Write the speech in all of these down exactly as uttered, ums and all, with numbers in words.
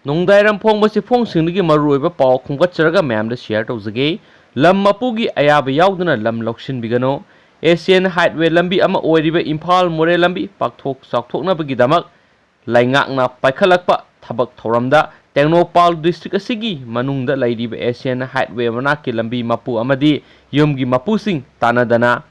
ꯅꯣꯡꯗꯥꯏꯔꯝ ꯐꯣꯡꯕ ꯆꯦꯐꯣꯡꯁꯤꯡꯗꯒꯤ ꯃꯔꯨꯑꯣꯏꯕ ꯄꯥꯎ ꯈꯣꯝꯒꯠꯆꯔꯒ ꯃꯌꯥꯝꯗ share ꯇꯧꯖꯒꯦ꯫ ꯂꯝ ꯃꯄꯨꯒꯤ ꯑꯌꯥꯕ ꯌꯥꯎꯗꯅ ꯂꯝ ꯂꯧꯁꯤꯟꯕꯤꯒꯅꯨ꯫ Asian Highway ꯂꯝꯕꯤ ꯑꯃ ꯑꯣꯏꯔꯤꯕ ꯏꯝꯐꯥꯜ ꯃꯣꯔꯦ ꯂꯝꯕꯤ ꯄꯥꯛꯊꯣꯛ ꯆꯥꯎꯊꯣꯛꯅꯕꯒꯤꯗꯃꯛ ꯂꯩꯉꯥꯛꯅ ꯄꯥꯏꯈꯠꯂꯛꯄ ꯊꯕꯛ ꯊꯧꯔꯝꯗ ꯇꯦꯡꯅꯧꯄꯥꯜ district ꯑꯁꯤꯒꯤ ꯃꯅꯨꯡꯗ ꯂꯩꯔꯤꯕ Asian Highway ꯃꯅꯥꯛꯀꯤ ꯂꯝꯕꯤ ꯃꯄꯨ ꯑꯃꯗꯤ ꯌꯨꯝꯒꯤ ꯃꯄꯨꯁꯤꯡ ꯇꯥꯟꯅꯗꯅ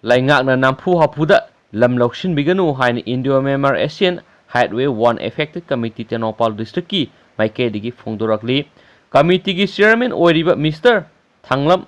ꯂꯩꯉꯥꯛꯅ ꯅꯝꯐꯨ ꯍꯥꯐꯨꯗ ꯂꯝ ꯂꯧꯁꯤꯟꯕꯤꯒꯅꯨ ꯍꯥꯏꯅ Indo Myanmar Asian Highway One Affected Committee Tengnoupal districtꯀꯤ ꯃꯥꯏꯀꯩꯗꯒꯤ ꯐꯣꯡꯗꯣꯔꯛꯂꯤ꯫ Committeeꯒꯤ chairman ꯑꯣꯏꯔꯤꯕ Mister ꯊꯥꯡꯂꯝ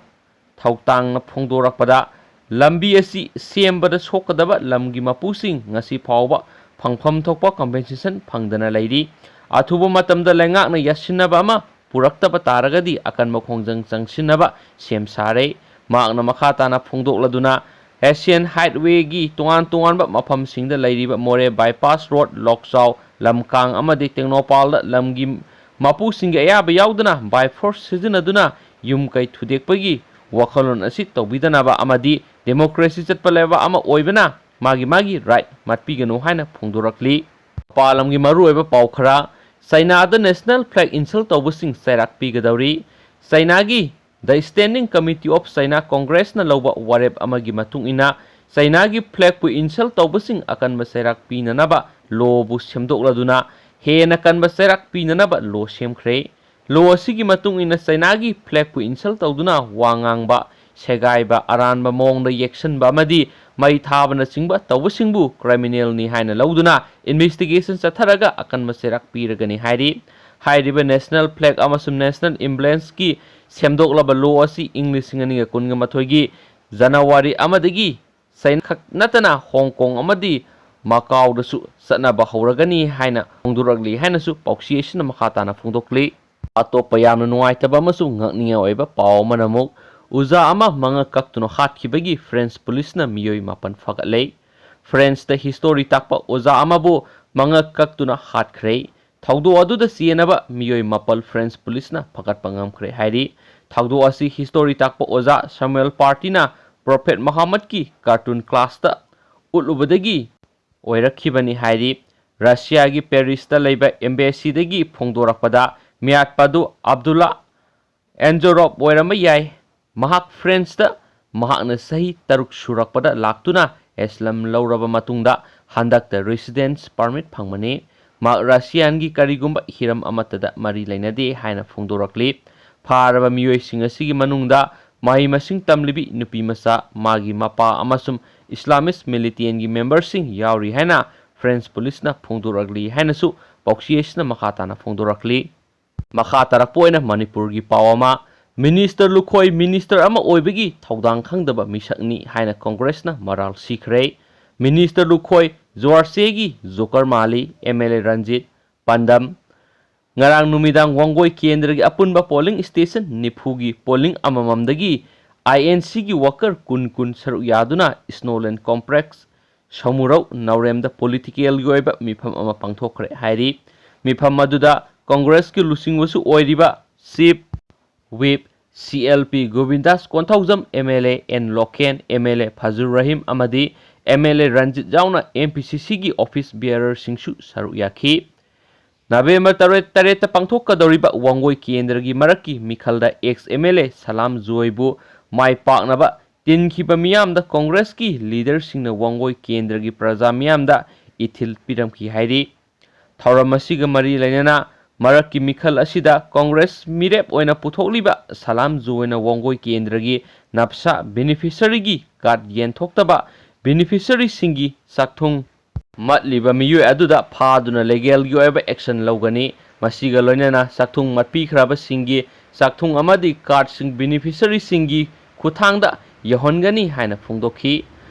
ꯊꯧꯇꯥꯡꯅ ꯐꯣꯡꯗꯣꯔꯛꯄꯗ, ꯂꯝꯕꯤ ꯑꯁꯤ ꯁꯦꯝꯕꯗ ꯁꯣꯛꯀꯗꯕ ꯂꯝꯒꯤ ꯃꯄꯨꯁꯤꯡ ꯉꯁꯤ ꯐꯥꯎꯕ ꯐꯪꯐꯝ ꯊꯣꯛꯄ compensation ꯐꯪꯗꯅ ꯂꯩꯔꯤ꯫ ꯑꯊꯨꯕ ꯃꯇꯝꯗ ꯂꯩꯉꯥꯛꯅ ꯌꯥꯁꯤꯟꯅꯕ ꯑꯃ ꯄꯨꯔꯛꯇꯕ ꯇꯥꯔꯒꯗꯤ ꯑꯀꯟꯕ ꯈꯣꯡꯖꯪ ꯆꯪꯁꯤꯟꯅꯕ ꯁꯦꯝ ꯁꯥꯔꯦ꯫ ꯃꯍꯥꯛꯅ ꯃꯈꯥ ꯇꯥꯅ ꯐꯣꯡꯗꯣꯛꯂꯗꯨꯅ, Asian Highwayꯒꯤ ꯇꯣꯉꯥꯟ ꯇꯣꯉꯥꯟꯕ ꯃꯐꯝꯁꯤꯡꯗ ꯂꯩꯔꯤꯕ ꯃꯣꯔꯦ Bypass Road, ꯂꯣꯛꯆꯥꯎ, ꯂꯝꯀꯥꯡ ꯑꯃꯗꯤ ꯇꯦꯡꯅꯧꯄꯥꯜꯗ ꯂꯝꯒꯤ ꯃꯄꯨꯁꯤꯡꯒꯤ ꯑꯌꯥꯕ ꯌꯥꯎꯗꯅ by force ꯁꯤꯖꯤꯟꯅꯗꯨꯅ ꯌꯨꯝ ꯀꯩ ꯊꯨꯗꯦꯛꯄꯒꯤ ꯋꯥꯈꯜꯂꯣꯟ ꯑꯁꯤ ꯇꯧꯕꯤꯗꯅꯕ ꯑꯃꯗꯤ democracy ꯆꯠꯄ ꯂꯩꯕꯥꯛ ꯑꯃ ꯑꯣꯏꯕꯅ ꯃꯥꯒꯤ ꯃꯥꯒꯤ right ꯃꯠꯄꯤꯒꯅꯨ ꯍꯥꯏꯅ ꯐꯣꯡꯗꯣꯔꯛꯂꯤ꯫ ꯃꯄꯥꯟ ꯂꯝꯒꯤ ꯃꯔꯨꯑꯣꯏꯕ ꯄꯥꯎ ꯈꯔ꯫ ꯆꯩꯅꯥꯗ national flag insult ꯇꯧꯕꯁꯤꯡ ꯆꯩꯔꯥꯛ ꯄꯤꯒꯗꯧꯔꯤ꯫ ꯆꯩꯅꯥꯒꯤ The Standing Committee of China Congressꯅ ꯂꯧꯕ ꯋꯥꯔꯦꯞ ꯑꯃꯒꯤ ꯃꯇꯨꯡ ꯏꯟꯅ, ꯆꯩꯅꯥꯒꯤ flagꯄꯨ insult ꯇꯧꯕꯁꯤꯡ ꯑꯀꯟꯕ ꯆꯩꯔꯥꯛ ꯄꯤꯅꯅꯕ lawꯕꯨ ꯁꯦꯝꯗꯣꯛꯂꯗꯨꯅ ꯍꯦꯟꯅ ꯀꯟꯕ ꯆꯩꯔꯥꯛ ꯄꯤꯅꯅꯕ law ꯁꯦꯝꯈ꯭ꯔꯦ꯫ Law ꯑꯁꯤꯒꯤ ꯃꯇꯨꯡ ꯏꯟꯅ ꯆꯩꯅꯥꯒꯤ flagꯄꯨ insult ꯇꯧꯗꯨꯅ ꯋꯥ ꯉꯥꯡꯕ, ꯁꯦꯒꯥꯏꯕ, ꯑꯔꯥꯟꯕ ꯃꯑꯣꯡꯗ ꯌꯦꯛꯁꯟꯕ ꯑꯃꯗꯤ ꯃꯩ ꯊꯥꯕꯅꯆꯤꯡꯕ ꯇꯧꯕꯁꯤꯡꯕꯨ criminalꯅꯤ ꯍꯥꯏꯅ ꯂꯧꯗꯨꯅ investigation ꯆꯠꯊꯔꯒ ꯑꯀꯟꯕ ꯆꯩꯔꯥꯛ ꯄꯤꯔꯒꯅꯤ ꯍꯥꯏꯔꯤ꯫ ꯍꯥꯏꯔꯤꯕ national flag ꯑꯃꯁꯨꯡ national emblemꯁꯀꯤ ꯁꯦꯝꯗꯣꯛꯂꯕ law ꯑꯁꯤ ꯏꯪ ꯂꯤꯁꯤꯡ ꯑꯅꯤꯒ ꯀꯨꯟꯒ ꯃꯥꯊꯣꯏꯒꯤ January ꯑꯃꯗꯒꯤ ꯆꯩꯅꯥ ꯈꯛ ꯅꯠꯇꯅ ꯍꯣꯡ ꯀꯣꯡ ꯑꯃꯗꯤ ꯃꯀꯥꯎꯗꯁꯨ ꯆꯠꯅꯕ ꯍꯧꯔꯒꯅꯤ ꯍꯥꯏꯅ ꯐꯣꯡꯗꯣꯔꯛꯂꯤ ꯍꯥꯏꯅꯁꯨ ꯄꯥꯎꯆꯦ ꯑꯁꯤꯅ ꯃꯈꯥ ꯇꯥꯅ ꯐꯣꯡꯗꯣꯛꯂꯤ꯫ ꯑꯇꯣꯞꯄ ꯌꯥꯝꯅ ꯅꯨꯡꯉꯥꯏꯇꯕ ꯑꯃꯁꯨꯡ ꯉꯛꯅꯤꯡꯉꯥꯏ ꯑꯣꯏꯕ ꯄꯥꯎ ꯑꯃꯅ ꯑꯃꯨꯛ ꯑꯣꯖꯥ ꯑꯃ ꯃꯉꯛ ꯀꯛꯇꯨꯅ ꯍꯥꯠꯈꯤꯕꯒꯤ French policeꯅ ꯃꯤꯑꯣꯏ ꯃꯥꯄꯟ ꯐꯒꯠꯂꯦ꯫ Franceꯇ history ꯇꯥꯛꯄ ꯑꯣꯖꯥ ꯑꯃꯕꯨ ꯃꯉꯛ ꯀꯛꯇꯨꯅ ꯍꯥꯠꯈ꯭ꯔꯦ꯫ ꯊꯧꯗꯣꯛ ꯑꯗꯨꯗ ꯆꯦꯟꯅꯕ ꯃꯤꯑꯣꯏ ꯃꯥꯄꯜ French policeꯅ ꯐꯒꯠꯄ ꯉꯝꯈ꯭ꯔꯦ ꯍꯥꯏꯔꯤ꯫ ꯊꯧꯗꯣꯛ ꯑꯁꯤ history ꯇꯥꯛꯄ ꯑꯣꯖꯥ Samuel Patyꯅ Prophet Muhammadꯀꯤ cartoon classꯇ ꯎꯠꯂꯨꯕꯗꯒꯤ ꯑꯣꯏꯔꯛꯈꯤꯕꯅꯤ ꯍꯥꯏꯔꯤ꯫ ꯔꯁꯤꯌꯥꯒꯤ ꯄꯦꯔꯤꯁꯇ ꯂꯩꯕ embassy ꯗꯒꯤ ꯐꯣꯡꯗꯣꯔꯛꯄꯗ, ꯃꯤꯌꯥꯠꯄ ꯑꯗꯨ ꯑꯕꯗꯨꯜꯂꯥ ꯑꯦꯟꯖꯣꯔꯣꯞ ꯑꯣꯏꯔꯝꯕ ꯌꯥꯏ꯫ ꯃꯍꯥꯛ ꯐ꯭ꯔꯦꯟꯁꯇ ꯃꯍꯥꯛꯅ ꯆꯍꯤ ꯇꯔꯨꯛ ꯁꯨꯔꯛꯄꯗ ꯂꯥꯛꯇꯨꯅ asylum ꯂꯧꯔꯕ ꯃꯇꯨꯡꯗ ꯍꯟꯗꯛꯇ residence permit ꯐꯪꯕꯅꯤ꯫ ꯃꯍꯥꯛ ꯔꯁꯤꯌꯥꯟꯒꯤ ꯀꯔꯤꯒꯨꯝꯕ ꯍꯤꯔꯝ ꯑꯃꯠꯇꯗ ꯃꯔꯤ ꯂꯩꯅꯗꯦ ꯍꯥꯏꯅ ꯐꯣꯡꯗꯣꯔꯛꯂꯤ꯫ ꯐꯥꯔꯕ ꯃꯤꯑꯣꯏꯁꯤꯡ ꯑꯁꯤꯒꯤ ꯃꯅꯨꯡꯗ ꯃꯍꯩ ꯃꯁꯤꯡ ꯇꯝꯂꯤꯕꯤ ꯅꯨꯄꯤ ꯃꯆꯥ, ꯃꯥꯒꯤ ꯃꯄꯥ ꯑꯃꯁꯨꯡ Islamist militant ꯒꯤ member ꯁꯤꯡ ꯌꯥꯎꯔꯤ ꯍꯥꯏꯅ ꯐ꯭ꯔꯦꯟꯁ ꯄꯨꯂꯤꯁꯅ ꯐꯣꯡꯗꯣꯔꯛꯂꯤ ꯍꯥꯏꯅꯁꯨ ꯄꯥꯎꯆꯦ ꯑꯁꯤꯅ ꯃꯈꯥ ꯇꯥꯅ ꯐꯣꯡꯗꯣꯔꯛꯂꯤ꯫ ꯃꯈꯥ ꯇꯥꯔꯛꯄ ꯑꯣꯏꯅ ꯃꯅꯤꯄꯨꯔꯒꯤ ꯄꯥꯎ ꯑꯃ, ꯃꯤꯅꯤꯁꯇꯔ ꯂꯨꯈꯣꯏ ꯃꯤꯅꯤꯁꯇꯔ ꯑꯃ ꯑꯣꯏꯕꯒꯤ ꯊꯧꯗꯥꯡ ꯈꯪꯗꯕ ꯃꯤꯁꯛꯅꯤ ꯍꯥꯏꯅ ꯀꯪꯒ꯭ꯔꯦꯁꯅ ꯃꯔꯥꯜ ꯁꯤꯈ꯭ꯔꯦ꯫ ꯃꯤꯅꯤꯁꯇꯔ ꯂꯨꯈꯣꯏ ꯖꯣꯔꯁꯦꯒꯤ ꯖꯣꯀꯔ ꯃꯥꯜꯂꯤ, MLA ꯔꯟꯖꯤꯠ ꯄꯥꯟꯗꯝ꯫ ꯉꯔꯥꯡ ꯅꯨꯃꯤꯗꯥꯡ ꯋꯥꯡꯒꯣꯏ ꯀꯦꯟꯗ꯭ꯔꯒꯤ ꯑꯄꯨꯟꯕ polling station ꯅꯤꯐꯨꯒꯤ polling ꯑꯃꯃꯝꯗꯒꯤ INC ꯒꯤ worker ꯀꯨꯟ ꯀꯨꯟ ꯁꯔꯨꯛ ꯌꯥꯗꯨꯅ Snowland Complex ꯁꯃꯨꯔꯧ ꯅꯥꯎꯔꯦꯝꯗ political ꯒꯤ ꯑꯣꯏꯕ ꯃꯤꯐꯝ ꯑꯃ ꯄꯥꯡꯊꯣꯛꯈ꯭ꯔꯦ ꯍꯥꯏꯔꯤ꯫ ꯃꯤꯐꯝ ꯑꯗꯨꯗ ꯀꯪꯒ꯭ꯔꯦꯁꯀꯤ ꯂꯨꯆꯤꯡꯕꯁꯨ ꯑꯣꯏꯔꯤꯕ Chief Whip CLP Govindas Konthoujam, MLA N Loken, MLA Fajur Rahim ꯑꯃꯗꯤ MLA ꯔꯟꯖꯤꯠ ꯌꯥꯎꯅ MPCC ꯒꯤ office bearer ꯁꯤꯡꯁꯨ ꯁꯔꯨꯛ ꯌꯥꯈꯤ꯫ ꯅꯕꯦꯝꯕꯔ ꯇꯔꯦꯠ, ꯇꯔꯦꯠꯇ ꯄꯥꯡꯊꯣꯛꯀꯗꯧꯔꯤꯕ ꯋꯥꯡꯒꯣꯏ ꯀꯦꯟꯗ꯭ꯔꯒꯤ ꯃꯔꯛꯀꯤ ꯃꯤꯈꯜꯗ ex MLA ꯁꯂꯥꯝ ꯖꯣꯏꯕꯨ ꯃꯥꯏ ꯄꯥꯛꯅꯕ ꯇꯤꯟꯈꯤꯕ ꯃꯤꯌꯥꯝꯗ ꯀꯪꯒ꯭ꯔꯦꯁꯀꯤ leader ꯁꯤꯡꯅ ꯋꯥꯡꯒꯣꯏ ꯀꯦꯟꯗ꯭ꯔꯒꯤ ꯄ꯭ꯔꯖꯥ ꯃꯤꯌꯥꯝꯗ ꯏꯊꯤꯜ ꯄꯤꯔꯝꯈꯤ ꯍꯥꯏꯔꯤ꯫ ꯊꯧꯔꯝ ꯑꯁꯤꯒ ꯃꯔꯤ ꯂꯩꯅꯅ ꯃꯔꯛꯀꯤ ꯃꯤꯈꯜ ꯑꯁꯤꯗ ꯀꯪꯒ꯭ꯔꯦꯁ ꯃꯤꯔꯦꯞ ꯑꯣꯏꯅ ꯄꯨꯊꯣꯛꯂꯤꯕ ꯁꯂꯥꯝ ꯖꯣꯏꯅ ꯋꯥꯡꯒꯣꯏ ꯀꯦꯟꯗ꯭ꯔꯒꯤ ꯅꯞꯁꯥ beneficiary ꯒꯤ card ꯌꯦꯟꯊꯣꯛꯇꯕ beneficiary ꯁꯤꯡꯒꯤ ꯆꯥꯛꯊꯨꯡ ꯃꯠꯂꯤꯕ ꯃꯤꯑꯣꯏ ꯑꯗꯨꯗ ꯐꯥꯗꯨꯅ legal ꯒꯤ ꯑꯣꯏꯕ action ꯂꯧꯒꯅꯤ꯫ ꯃꯁꯤꯒ ꯂꯣꯏꯅꯅ ꯆꯥꯛꯊꯨꯡ ꯃꯠꯄꯤꯈ꯭ꯔꯕꯁꯤꯡꯒꯤ ꯆꯥꯛꯊꯨꯡ ꯑꯃꯗꯤ card ꯁꯤꯡ beneficiary ꯁꯤꯡꯒꯤ ꯈꯨꯠꯊꯥꯡꯗ ꯌꯧꯍꯟꯒꯅꯤ ꯍꯥꯏꯅ ꯐꯣꯡꯗꯣꯛꯈꯤ꯫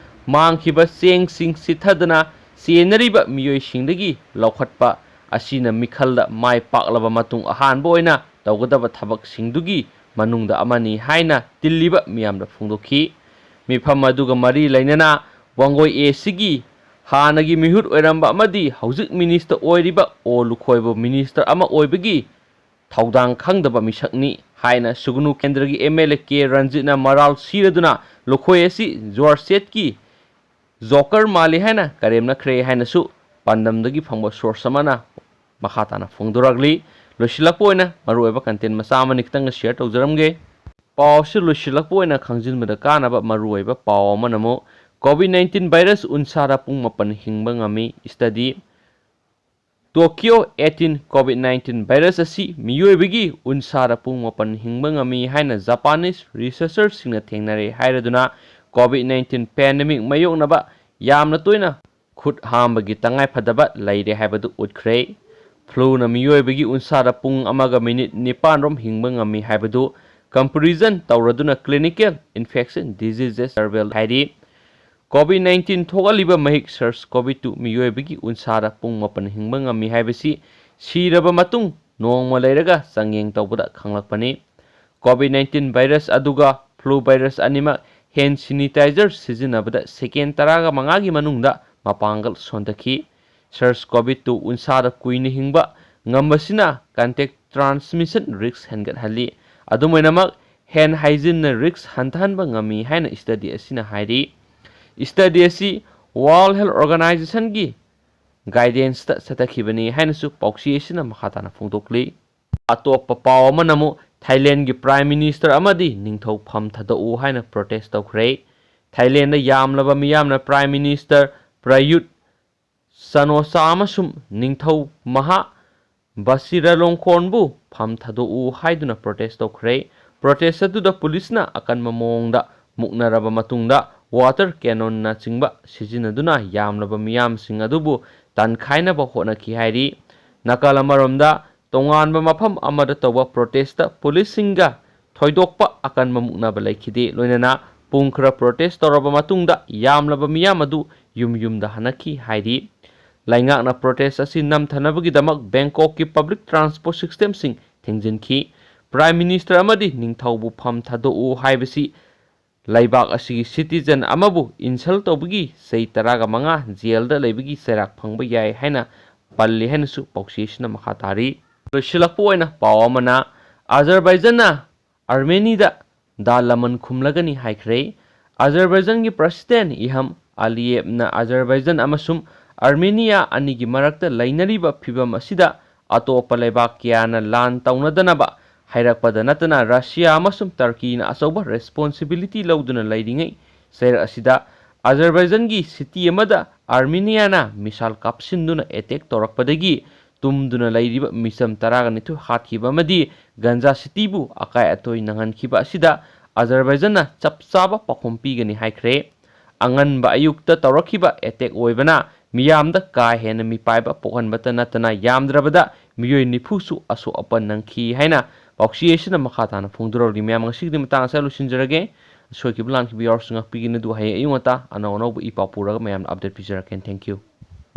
ꯃꯥꯡꯈꯤꯕ ꯆꯦꯡꯁꯤꯡ ꯆꯤꯠꯊꯗꯅ ꯆꯦꯟꯅꯔꯤꯕ ꯃꯤꯑꯣꯏꯁꯤꯡꯗꯒꯤ ꯂꯧꯈꯠꯄ ꯑꯁꯤꯅ ꯃꯤꯈꯜꯗ ꯃꯥꯏ ꯄꯥꯛꯂꯕ ꯃꯇꯨꯡ ꯑꯍꯥꯟꯕ ꯑꯣꯏꯅ ꯇꯧꯒꯗꯕ ꯊꯕꯛꯁꯤꯡꯗꯨꯒꯤ ꯃꯅꯨꯡꯗ ꯑꯃꯅꯤ ꯍꯥꯏꯅ ꯇꯤꯜꯂꯤꯕ ꯃꯤꯌꯥꯝꯗ ꯐꯣꯡꯗꯣꯛꯈꯤ꯫ ꯃꯤꯐꯝ ꯑꯗꯨꯒ ꯃꯔꯤ ꯂꯩꯅꯅ ꯋꯥꯡꯒꯣꯏ A C ꯒꯤ ꯍꯥꯟꯅꯒꯤ ꯃꯤꯍꯨꯠ ꯑꯣꯏꯔꯝꯕ ꯑꯃꯗꯤ ꯍꯧꯖꯤꯛ ꯃꯤꯅꯤꯁꯇꯔ ꯑꯣꯏꯔꯤꯕ ꯑꯣ ꯂꯨꯈꯣꯏꯕꯨ ꯃꯤꯅꯤꯁꯇꯔ ꯑꯃ ꯑꯣꯏꯕꯒꯤ ꯊꯧꯗꯥꯡ ꯈꯪꯗꯕ ꯃꯤꯁꯛꯅꯤ ꯍꯥꯏꯅ ꯁꯨꯒꯅꯨ ꯀꯦꯟꯗ꯭ꯔꯒꯤ MLA ꯀꯦ ꯔꯟꯖꯤꯠꯅ ꯃꯔꯥꯜ ꯁꯤꯔꯗꯨꯅ ꯂꯨꯈꯣꯏ ꯑꯁꯤ ꯖꯣꯔꯁꯦꯠꯀꯤ ꯖꯣꯀꯔ ꯃꯥꯜꯂꯤ ꯍꯥꯏꯅ ꯀꯔꯦꯝꯅꯈ꯭ꯔꯦ ꯍꯥꯏꯅꯁꯨ ꯄꯥꯟꯗꯝꯗꯒꯤ ꯐꯪꯕ source ꯑꯃꯅ ꯃꯈꯥ ꯇꯥꯅ ꯐꯣꯡꯗꯣꯔꯛꯂꯤ꯫ ꯂꯣꯏꯁꯤꯜꯂꯛꯄ ꯑꯣꯏꯅ ꯃꯔꯨꯑꯣꯏꯕ content ꯃꯆꯥ ꯑꯃꯅꯤ ꯈꯤꯇꯪꯒ share ꯇꯧꯖꯔꯝꯒꯦ꯫ ꯄꯥꯎ ꯑꯁꯤ ꯂꯣꯏꯁꯤꯜꯂꯛꯄ ꯑꯣꯏꯅ ꯈꯪꯖꯤꯟꯕꯗ ꯀꯥꯟꯅꯕ ꯃꯔꯨꯑꯣꯏꯕ ꯄꯥꯎ ꯑꯃꯅ ꯑꯃꯨꯛ COVID nineteen virus ꯎꯟꯁꯥꯗ ꯄꯨꯡ ꯃꯥꯄꯟ ꯍꯤꯡꯕ ꯉꯝꯃꯤ study꯫ Tokyo eighteen COVID nineteen virus ꯑꯁꯤ ꯃꯤꯑꯣꯏꯕꯒꯤ ꯎꯟꯁꯥꯗ ꯄꯨꯡ ꯃꯥꯄꯟ ꯍꯤꯡꯕ ꯉꯝꯃꯤ ꯍꯥꯏꯅ Japanese researcherꯁꯤꯡꯅ ꯊꯦꯡꯅꯔꯦ ꯍꯥꯏꯔꯗꯨꯅ COVID nineteen pandemic ꯃꯥꯌꯣꯛꯅꯕ ꯌꯥꯝꯅ ꯇꯣꯏꯅ ꯈꯨꯠ ꯍꯥꯝꯕꯒꯤ ꯇꯉꯥꯏꯐꯗꯕ ꯂꯩꯔꯦ ꯍꯥꯏꯕꯗꯨ ꯎꯠꯈ꯭ꯔꯦ꯫ Fluꯅ ꯃꯤꯑꯣꯏꯕꯒꯤ ꯎꯟꯁꯥꯗ ꯄꯨꯡ ꯑꯃꯒ minute ꯅꯤꯄꯥꯟ ꯔꯣꯝ ꯍꯤꯡꯕ ꯉꯝꯃꯤ ꯍꯥꯏꯕꯗꯨ comparison ꯇꯧꯔꯗꯨꯅ clinical infection diseases survey ꯍꯥꯏꯔꯤ꯫ COVID nineteen ꯊꯣꯛꯍꯜꯂꯤꯕ ꯃꯍꯤꯛ SARS-CoV two ꯃꯤꯑꯣꯏꯕꯒꯤ ꯎꯟꯁꯥꯗ ꯄꯨꯡ ꯃꯥꯄꯟ ꯍꯤꯡꯕ ꯉꯝꯃꯤ ꯍꯥꯏꯕꯁꯤ ꯁꯤꯔꯕ ꯃꯇꯨꯡ ꯅꯣꯡꯃ ꯂꯩꯔꯒ ꯆꯥꯡꯌꯦꯡ ꯇꯧꯕꯗ ꯈꯪꯂꯛꯄꯅꯤ꯫ COVID nineteen virus ꯑꯗꯨꯒ flu virus ꯑꯅꯤꯃꯛ hand sanitizer ꯁꯤꯖꯤꯟꯅꯕꯗ second ꯇꯔꯥꯒ ꯃꯉꯥꯒꯤ ꯃꯅꯨꯡꯗ ꯃꯄꯥꯡꯒꯜ ꯁꯣꯟꯊꯈꯤ꯫ SARS-CoV two ꯎꯟꯁꯥꯗ ꯀꯨꯏꯅ ꯍꯤꯡꯕ ꯉꯝꯕꯁꯤꯅ contact transmission risk ꯍꯦꯟꯒꯠꯍꯜꯂꯤ꯫ ꯑꯗꯨꯝ ꯑꯣꯏꯅꯃꯛ, hand hygieneꯅ risk ꯍꯟꯊꯍꯟꯕ ꯉꯝꯃꯤ ꯍꯥꯏꯅ study ꯑꯁꯤꯅ ꯍꯥꯏꯔꯤ꯫ Study ꯑꯁꯤ World Health Organizationꯒꯤ guidanceꯇ ꯆꯠꯊꯈꯤꯕꯅꯤ ꯍꯥꯏꯅꯁꯨ ꯄꯥꯎꯆꯦ ꯑꯁꯤꯅ ꯃꯈꯥ ꯇꯥꯅ ꯐꯣꯡꯗꯣꯛꯂꯤ꯫ ꯑꯇꯣꯞꯄ ꯄꯥꯎ ꯑꯃꯅ ꯑꯃꯨꯛ Thailandꯒꯤ Prime Minister ꯑꯃꯗꯤ ꯅꯤꯡꯊꯧ ꯐꯝ ꯊꯥꯗꯣꯛꯎ ꯍꯥꯏꯅ protest ꯇꯧꯈ꯭ꯔꯦ꯫ Thailandꯗ ꯌꯥꯝꯂꯕ ꯃꯤꯌꯥꯝꯅ Prime Minister Prayut Chan-o-cha ꯑꯃꯁꯨꯡ ꯅꯤꯡꯊꯧ ꯃꯍꯥ ꯕꯁꯤꯔꯥꯂꯣꯡꯀꯣꯔꯟꯕꯨ ꯐꯝ ꯊꯥꯗꯣꯛꯎ ꯍꯥꯏꯗꯨꯅ protest ꯇꯧꯈ꯭ꯔꯦ꯫ Protest ꯑꯗꯨꯗ ꯄꯨꯂꯤꯁꯅ ꯑꯀꯟꯕ ꯃꯑꯣꯡꯗ ꯃꯨꯛꯅꯔꯕ ꯃꯇꯨꯡꯗ water cannonꯅꯆꯤꯡꯕ ꯁꯤꯖꯤꯟꯅꯗꯨꯅ ꯌꯥꯝꯂꯕ ꯃꯤꯌꯥꯝꯁꯤꯡ ꯑꯗꯨꯕꯨ ꯇꯥꯟꯈꯥꯏꯅꯕ ꯍꯣꯠꯅꯈꯤ ꯍꯥꯏꯔꯤ꯫ ꯅꯥꯀꯜ ꯑꯃꯔꯣꯝꯗ, ꯇꯣꯉꯥꯟꯕ ꯃꯐꯝ ꯑꯃꯗ ꯇꯧꯕ protestꯇ ꯄꯨꯂꯤꯁꯁꯤꯡꯒ ꯊꯣꯏꯗꯣꯛꯄ ꯑꯀꯟꯕ ꯃꯨꯛꯅꯕ ꯂꯩꯈꯤꯗꯦ꯫ ꯂꯣꯏꯅꯅ ꯄꯨꯡ ꯈꯔ protest ꯇꯧꯔꯕ ꯃꯇꯨꯡꯗ ꯌꯥꯝꯂꯕ ꯃꯤꯌꯥꯝ ꯑꯗꯨ ꯌꯨꯝ ꯌꯨꯝꯗ ꯍꯟꯅꯈꯤ ꯍꯥꯏꯔꯤ꯫ ꯂꯩꯉꯥꯛꯅ protest ꯑꯁꯤ ꯅꯝꯊꯅꯕꯒꯤꯗꯃꯛ ꯕꯦꯡꯀꯣꯛꯀꯤ public transport systemꯁꯤꯡ ꯊꯤꯡꯖꯤꯟꯈꯤ꯫ Prime Minister ꯑꯃꯗꯤ ꯅꯤꯡꯊꯧꯕꯨ ꯐꯝ ꯊꯥꯗꯣꯛꯎ ꯍꯥꯏꯕꯁꯤ ꯂꯩꯕꯥꯛ ꯑꯁꯤꯒꯤ citizen ꯑꯃꯕꯨ insult ꯇꯧꯕꯒꯤ ꯆꯍꯤ ꯇꯔꯥꯒ ꯃꯉꯥ jailꯗ ꯂꯩꯕꯒꯤ ꯆꯩꯔꯥꯛ ꯐꯪꯕ ꯌꯥꯏ ꯍꯥꯏꯅ ꯄꯜꯂꯤ ꯍꯥꯏꯅꯁꯨ ꯄꯥꯎꯆꯦꯁꯤꯅ ꯃꯈꯥ ꯇꯥꯔꯤ꯫ ꯂꯣꯏꯁꯤꯜꯂꯛꯄ ꯑꯣꯏꯅ ꯄꯥꯎ ꯑꯃꯅ, Azerbaijanꯅ Armenyꯗ ꯗꯥ ꯂꯃꯟ ꯈꯨꯝꯂꯒꯅꯤ ꯍꯥꯏꯈ꯭ꯔꯦ꯫ Azerbaijanꯒꯤ President Ilham Aliyevꯅ Azerbaijan ꯑꯃꯁꯨꯡ ꯑꯥꯔꯃꯦꯅꯤꯌꯥ ꯑꯅꯤꯒꯤ ꯃꯔꯛꯇ ꯂꯩꯅꯔꯤꯕ ꯐꯤꯚꯝ ꯑꯁꯤꯗ ꯑꯇꯣꯞꯄ ꯂꯩꯕꯥꯛ ꯀꯌꯥꯅ ꯂꯥꯟ ꯇꯧꯅꯗꯅꯕ ꯍꯥꯏꯔꯛꯄꯗ ꯅꯠꯇꯅ ꯔꯁꯤꯌꯥ ꯑꯃꯁꯨꯡ ꯇꯔꯀꯤꯅ ꯑꯆꯧꯕ ꯔꯦꯁꯄꯣꯟꯁꯤꯕꯤꯂꯤꯇꯤ ꯂꯧꯗꯨꯅ ꯂꯩꯔꯤꯉꯩ ꯆꯩꯔꯛ ꯑꯁꯤꯗ ꯑꯖꯔꯕꯥꯏꯖꯥꯟꯒꯤ ꯁꯤꯇꯤ ꯑꯃꯗ ꯑꯥꯔꯃꯦꯅꯤꯌꯥꯅ ꯃꯤꯁꯥꯏꯜ ꯀꯥꯞꯁꯤꯟꯗꯨꯅ ꯑꯦꯇꯦꯛ ꯇꯧꯔꯛꯄꯗꯒꯤ ꯇꯨꯝꯗꯨꯅ ꯂꯩꯔꯤꯕ ꯃꯤꯆꯝ ꯇꯔꯥꯅꯤꯊꯣꯏ ꯍꯥꯠꯈꯤꯕ ꯑꯃꯗꯤ ꯒꯟꯖꯥ ꯁꯤꯇꯤꯕꯨ ꯑꯀꯥꯏ ꯑꯇꯣꯏ ꯅꯪꯍꯟꯈꯤꯕ ꯑꯁꯤꯗ ꯑꯖꯔꯕꯥꯏꯖꯥꯟꯅ ꯆꯞ ꯆꯥꯕ ꯄꯥꯎꯈꯨꯝ ꯄꯤꯒꯅꯤ ꯍꯥꯏꯈ꯭ꯔꯦ꯫ ꯑꯉꯟꯕ ꯑꯌꯨꯛꯇ ꯇꯧꯔꯛꯈꯤꯕ ꯑꯦꯇꯦꯛ ꯑꯣꯏꯕꯅ ꯃꯤꯌꯥꯝꯗ ꯀꯥ ꯍꯦꯟꯅ ꯃꯤꯄꯥꯏꯕ ꯄꯣꯛꯍꯟꯕꯇ ꯅꯠꯇꯅ ꯌꯥꯝꯗ꯭ꯔꯕꯗ ꯃꯤꯑꯣꯏ ꯅꯤꯐꯨꯁꯨ ꯑꯁꯣꯛ ꯑꯄꯟ ꯅꯪꯈꯤ ꯍꯥꯏꯅ ꯄꯥꯎꯆꯦ ꯑꯁꯤꯅ ꯃꯈꯥ ꯇꯥꯅ ꯐꯣꯡꯗꯣꯔꯛꯂꯤ꯫ ꯃꯌꯥꯝ, ꯉꯁꯤꯒꯤꯗꯤ ꯃꯇꯥꯡ ꯑꯁꯤꯗ ꯂꯣꯏꯁꯤꯟꯖꯔꯒꯦ꯫ ꯁꯣꯏꯈꯤꯕ ꯂꯥꯟꯈꯤꯕ ꯌꯥꯎꯔꯁꯨ ꯉꯥꯛꯄꯤꯒꯅꯤ꯫ ꯑꯗꯨ ꯍꯌꯦꯡ ꯑꯌꯨꯛ ꯉꯟꯇꯥ ꯑꯅꯧ ꯑꯅꯧꯕ ꯏ ꯄꯥꯎ ꯄꯨꯔꯒ ꯃꯌꯥꯝꯅ ꯑꯞꯗꯦꯠ ꯄꯤꯖꯔꯛꯀꯦ꯫ Thank you꯫